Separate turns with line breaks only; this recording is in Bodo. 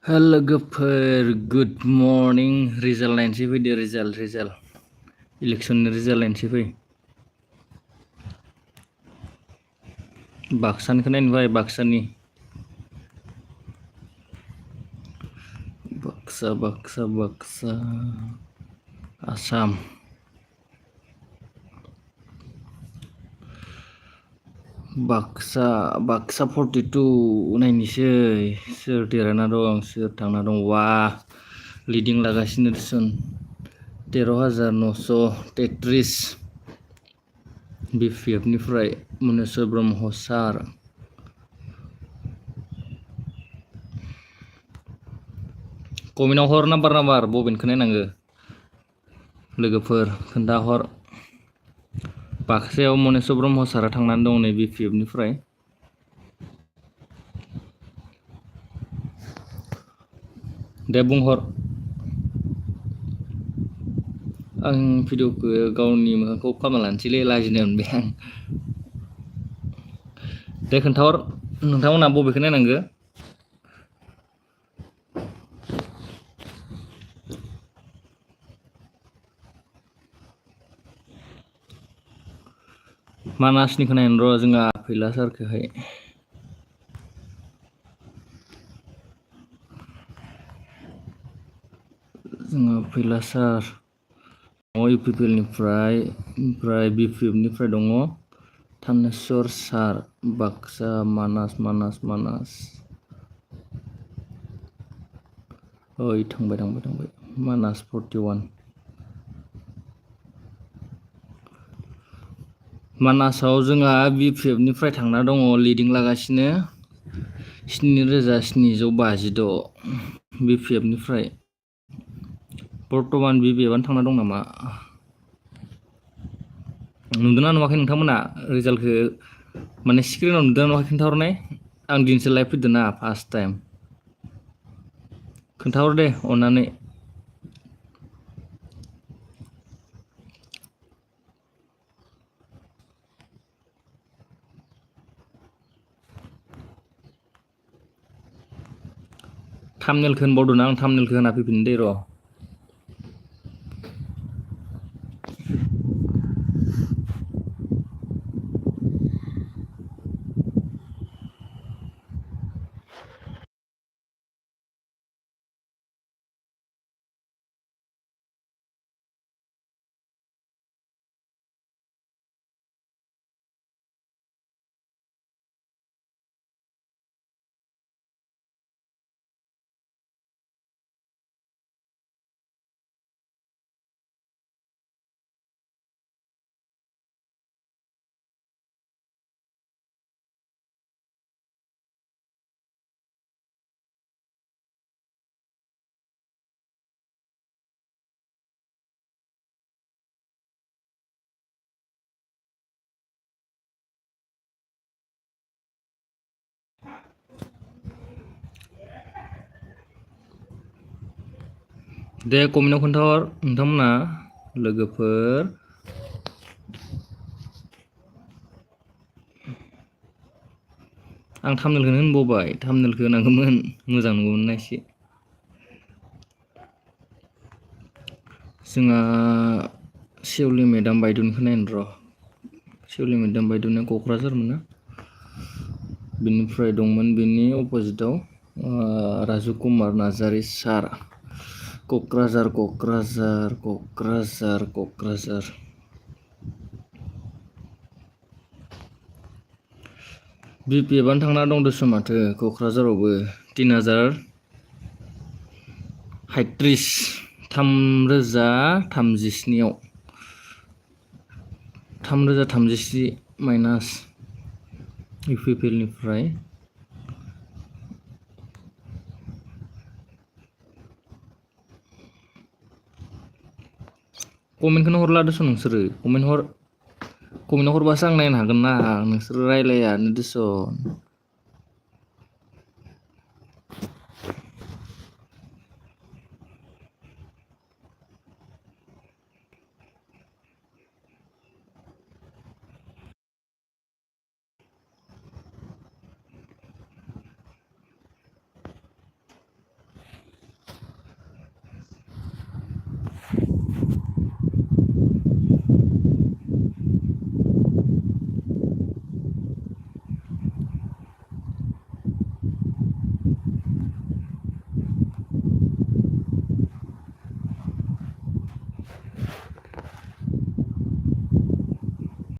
लोगोफोर गुड मर्निं रिजाल्ट नायनोसै फैदो रिजाल्ट इलेक्सननि रिजाल्ट नायनोसै फै बाक्सानिखौ नायनो फै बाक्सा आसाम बाक्सा 42 नायनोसै सोर देरहाना दं सोर थांना दं वा लिडिं लागासिनो दिसुन 13,933 BPF निफ्राय मनेस्वर ब्रह्म सार कमेन्टआव हर नाम्बार बबेनिखौ नायनांगो लोगोफोर खोन्थाहर बाक्सायाव मनेस्वर ब्रह्म सारा थांनानै दं नै BPF निफ्राय दे बुंहर आं भिडिअखौ गावनि मोखांखौ खालामना लानोसैलै लाजिनाय मोनबाय आं दे खोन्थाहर नोंथांमोना बबेखौ नायनांगो मानासनिखौ नायनो र' जोंहा फैला सारखौहाय जोंहा फैला सार UPPL निफ्राय ओमफ्राय BPF निफ्राय दङ थानेस्वर सार बाक्सा मानास ओइ थांबाय मानास 41 मानासाव जोंहा BPF निफ्राय थांना दङ लिडिं लागासिनो 7,756 BPF निफ्राय बर्तमान BPF आनो थांना दं नामा नुदोंना नुवाखै नोंथांमोना रिजाल्टखौ माने स्क्रिनाव नुदोंना नुवाखै खोन्थाहरनाय आं दिनैसो लाइभ फैदों ना फार्स्ट टाइम खोन्थाहर दे अननानै थाम्बनेलखौ होनबावदों आं थाम्बनेलखौ होना फैफिन दे र' दे कमेन्टआव खोन्थाहर नोंथांमोना लोगोफोर आं थाम्बनेलखौनो होनबावबाय थाम्बनेलखौ होनांगौमोन मोजां नुगौमोन ना एसे जोंहा सेवलि मेदाम बायद'निखौ नायनो र' सेवलि मेदाम बायद'निया क'क्राझारमोन ना बिनिफ्राय दंमोन बिनि अपोजिटआव राजु कुमार नार्जारि सार क'क्राझार BPF आनो थांना दं दस माथो क'क्राझारावबो 3,037 3,037 3,037 माइनास UPPL निफ्राय कमेन्टखौनो हरला दस नोंसोरो कमेन्टआव हरबासो आं नायनो हागोन ना नोंसोरो रायलायानो दस